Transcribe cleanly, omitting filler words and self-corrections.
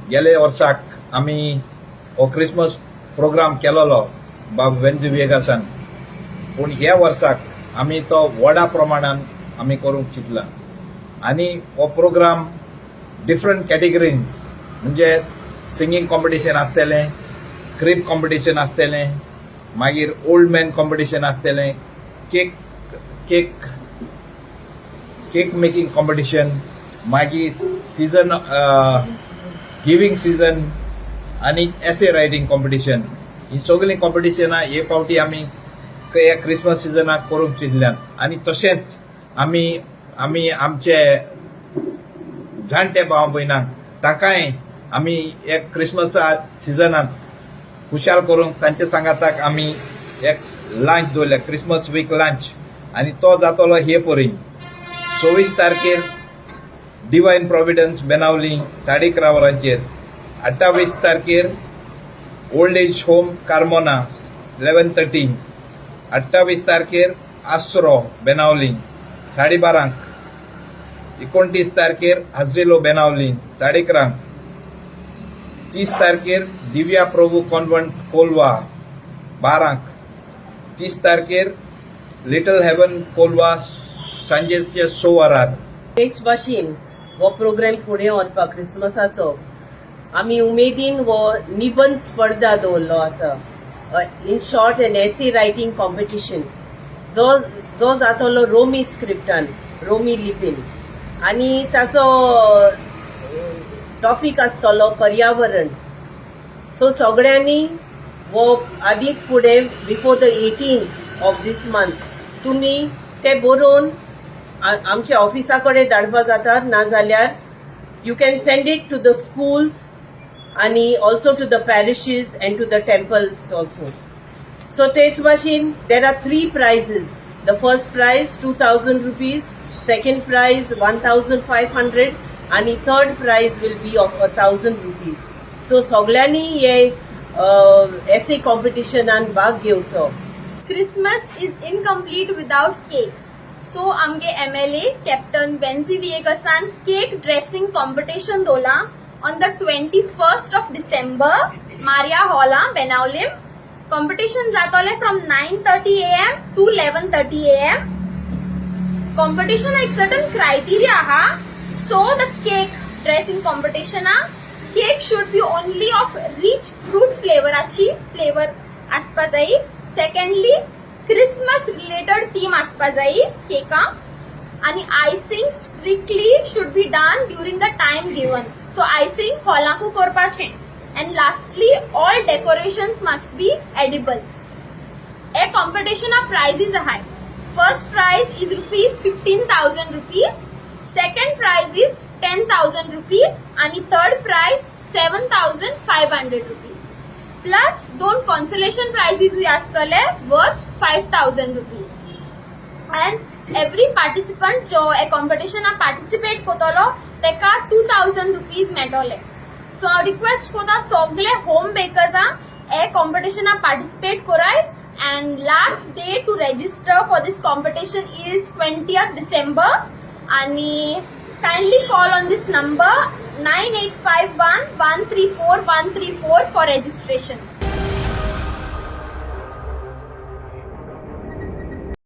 गेले वर्साक आमी हो क्रिसमस प्रोग्राम केलोलो बाब वेंजी वेगासान, पूण ह्या वर्साक आमी तो व्हडा प्रमाणान आमी करूंक चिंतला आनी हो प्रोग्राम डिफरंट कॅटेगरीन, म्हणजे सिंगींग कॉम्पिटिशन आसतलें, क्रीब कॉम्पिटिशन आसतलें, मागीर ओल्ड मॅन कॉम्पिटिशन आसतलें, cake making competition, मागीर सिजन गिवींग सिजन आनी एसे रायटींग कॉम्पिटिशन. ही सगळीं कॉम्पिटिशनां हे फावटी आमी ह्या क्रिसमस सिजनाक करूंक चिंतल्यात. आनी तशेंच आमी आमचे जाणटे भाव भयणांक, तांकांय आमी एक क्रिसमसा सिजनात खुशाल करूंक तांच्या सांगाताक आमी एक लंच दवरल्या, क्रिसमस वीक लंच. आनी तो जातलो हे परीन: 26 तारखेर डिवायन प्रोविडन्स, बेनावली, 11:30 वरांचेर; 28 तारखेर ओल्ड एज होम, कार्मोना, 11:30; 28 तारखेर आसरो, बेनावली, 12:30; 29 तारखेर आझिलो, बेनावली, 11:30; 30 तारखेर दिव्या प्रभू कॉन्व्हंट, कोलवा, 12क; 30 तारखेर लिटल हेवन, कोलवा, सांजेचे 6 वरार. तेच भाशेन हो प्रोग्राम फुडें व्हरपाक क्रिसमसाचो आमी उमेदीन हो निबंद स्पर्धा दवरलो आसा, in short, an essay writing competition, जो जातलो रोमी स्क्रिप्टान, रोमी लिपीन आनी ताचो टॉपीक आसतलो पर्यावरण. सो सगळ्यांनी हो आदींच फुडें, before the 18th of this month, तुमी ते बरोवन आमच्या ऑफिसा कडेन धाडपा जातात, नाजाल्यार you can send it to the schools आनी also to the parishes and to the temples also. So तेच भाशेन there are three prizes. The first prize ₹2,000, second prize 1,500 आनी third prize will be of ₹1,000. So सगळ्यांनी हे एसे कॉम्पिटिशनान भाग घेवचो. Christmas is incomplete without cakes. So आमगे MLA captain वेन्झी विएगसान cake dressing competition दवरला on the 21st of December, Maria हॉला, Benaulim. Competition जातोले from 9:30 a.m. to 11:30 a.m. Competition एक सर्टन क्रायटेरिया आहा. So the cake dressing competition आ, cake should be only of rich fruit फ्लेवराची flavour आसपा जाय. Secondly, Christmas related theme आसपा जाय केका आणि icing strictly should be done during the time given, so icing हॉलाकू करपाचें. And lastly, all decorations must be edible. हे कॉम्पिटिशना प्राइजीस आहाय. First prize is ₹15,000, second prize is ₹10,000 आणि third prize ₹7,500, plus दोन consolation प्राइजीस आसतले worth ₹5,000. And every participant जो हे कॉम्पिटिशनाक participate करतलो तेका ₹2,000 मेळटले. सो हांव रिक्वेस्ट करता सगळे होम बेकर्सांक, हे कॉम्पिटिशनाक पार्टिसिपेट कराय. And last day to register for this competition is 20th December. आणि kindly call on this number 9851134134 for registration.